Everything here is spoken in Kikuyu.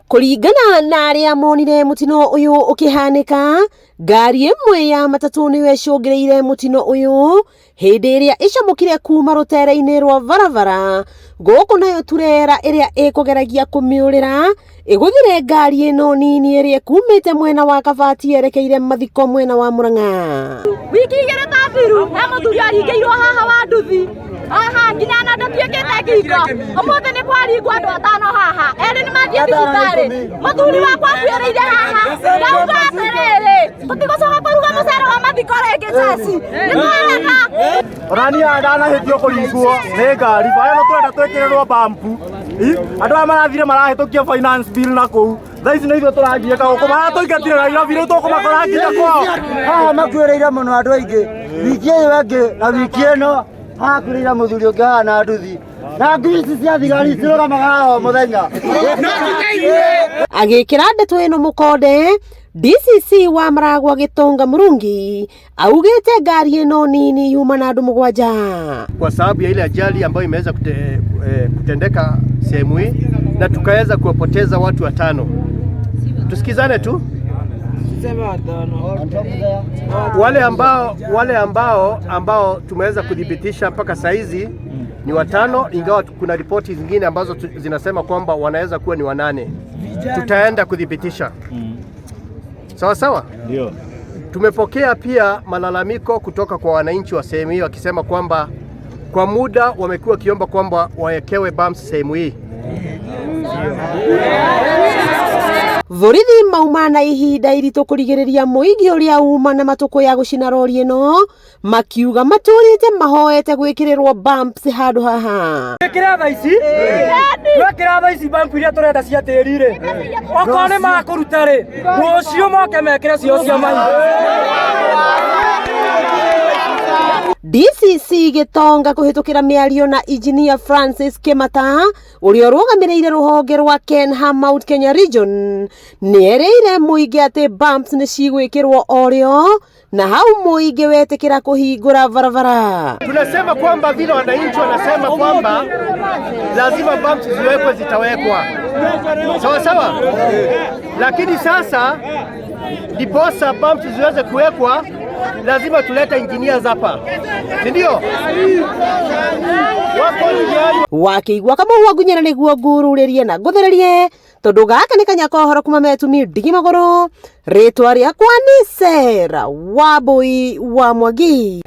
Kũringana na arĩa monire mũtino ũyũ ũkĩhanĩka, ngari ĩmwe ya matatũ nĩyo ĩcũngĩrĩire mũtino ũyũ hĩndĩ ĩrĩa ĩcamũkire kuma rũtere-inĩ rwa barabara gũkũ nayo turera ĩrĩa ĩkũgeragia kũmĩũrĩra ĩgũthire ngari ĩno nini ĩrĩa ĩkumĩte mwena wa Kabati yerekeire mathiko mwena wa Murang'a. Wiki igĩrĩ ta thiru he mũthuri aringĩirwo haha wa nduthi haha nginya na ndatuĩkĩte ngingo. Ũmũthĩ nĩ kwaringwo andũ atano haha, erĩ nĩ mathiĩ thibitarĩ, mũthuri wakwa akuĩrĩire haha. Ndauga atĩrĩrĩ, tũtigũcoka kũruga mũcere wa mathiko rĩngĩ ceci, nĩ twarega. Ona niĩ ndanahĩtio kũringwo nĩ ngari bara ĩno tũrenda twĩkĩrĩrwo bampu. Andũ aya marathire marahĩtũkia finance bill na kũu. Thaa ici nĩ ithuĩ tũragiĩka gũkũ maratũingatire Nairobi rĩu tũkũmakora nginya kwao. Haha makuĩrĩire mũno andũ aingĩ wiki ĩyo ĩngĩ na wiki ĩno hakuĩrĩire mũthuri ũngĩ haha na nduthi na ngui ici cia thigari cirũgamaga haha o mũthenya. Agĩkĩra ndeto ĩno mũkonde, DCC wa Maragwa Gĩtonga Mũrungi augĩte ngari ĩno nini yuma na andũ mũgwanja. Kwa sababu ya ile ajali ambayo imeweza kutendeka sehemu hii na tukaweza kuwapoteza watu watano. Tusikizane tu. Wale ambao tumeweza kudhibitisha mpaka saizi ni watano, ingawa kuna ripoti zingine ambazo zinasema kwamba wanaweza kuwa ni wanane. Tutaenda kudhibitisha. Sawa sawa? Ndio. Tumepokea pia malalamiko kutoka kwa wananchi wa sehemu hii wakisema kwamba kwa muda wamekuwa wakiomba kwamba wawekewe bumps sehemu hii. Borithi mauma na ihinda iritũ kũrigĩrĩria mũingĩ ũrĩa uma na matũkũ ya gũcina rori ĩno, makiuga matũrĩte mahoete gwĩkĩrĩrwo bumps handũ haha. Twĩkĩre thaa ici, twekĩra thaa ici bampu iria tũrenda cia tĩri rĩ, okorwo nĩ makũruta rĩ, rũciũ moke mekĩre cio cia mahiga. DCC Gĩtonga kũhĩtũkĩra mĩario na Engineer Francis Kĩmata ũrĩa ũrũgamĩrĩire rũhonge rwa Kenha Mount Kenya Region nĩerĩire mũingĩ atĩ bumps nĩ cigwĩkĩrwo o rĩo na hau mũingĩ wetĩkĩra kũhingũra barabara. Tunasema kwamba vile wananchi wanasema kwamba lazima bumps ziwekwe, zitawekwa sawa sawa, lakini sasa ndiposa bumps ziweze kuwekwa lazima tulete engineers hapa, si ndio? Wako njiani. Wakĩigua kamũhwa ngunyĩra nĩguo ngururĩrie na ngũthĩrĩrie tondũ gaka nĩ kanya kohoro kuma metumi ndigi magũrũ. Rĩtwa rĩakwa nĩ Sarah Wambui wa Mwangi.